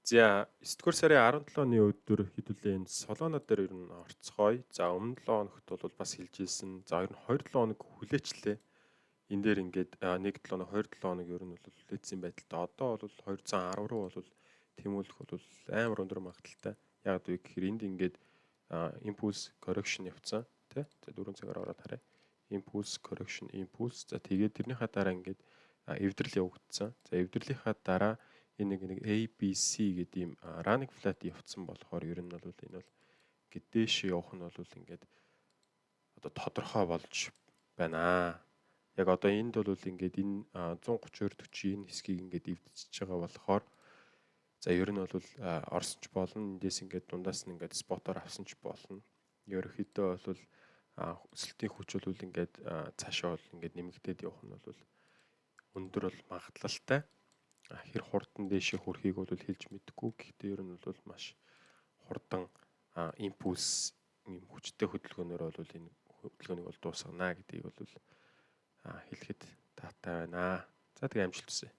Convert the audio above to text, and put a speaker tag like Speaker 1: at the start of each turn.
Speaker 1: За, 9 дугаар сарын 17-ны өдөр хэдүүлээ энэ Solana дээр ер нь орцгоё. За, өмнө 7 хоногт бол бас хэлж ирсэн. За, ер нь 2 7 хоног хүлээчлээ. Энэ дээр ингээд 1 7 хоног, 2 7 хоног ер нь бол хүлээсэн байдалтай. Одоо бол 210 руу бол тэмүүлэх бол амар өндөр магадлалтай. Яг вэ гэхээр энд ингээд impulse correction явцсан тий. За, 4 цагаар ороод харъя. Impulse, correction, impulse. За, тэгээд тэрнийхээ дараа ингээд эвдрэл явагдсан. За, эвдэрлийнхаа дараа энэ нэг A B C гэдэг ийм running flat явцсан болохоор ер нь бол энэ бол ингээд дээшээ явах нь бол ингээд одоо тодорхой болж байна. Яг одоо энд бол ингээд энэ 132 40 энэ хэсгийг ингээд эвдчихэж байгаа болохоор, за, ер нь бол орсон ч болно. Эндээс ингээд дундаас нь ингээд spot оор авсан ч болно. Ерөнхийдөө бол өсөлтийн хүч бол ингээд цаашаа бол ингээд нэмэгдээд явах нь бол өндөр бол магадлалтай. Хэр хурдан дээшээ хүрэхийг бол хэлж мэдэхгүй. Гэхдээ ер нь бол маш хурдан импульс юм хүчтэй хөдөлгөөнөөр бол энэ хөдөлгөөнийг бол дуусгана гэдгийг бол хэлэхэд таатай байна. За, тэгээ амжилт хүсье.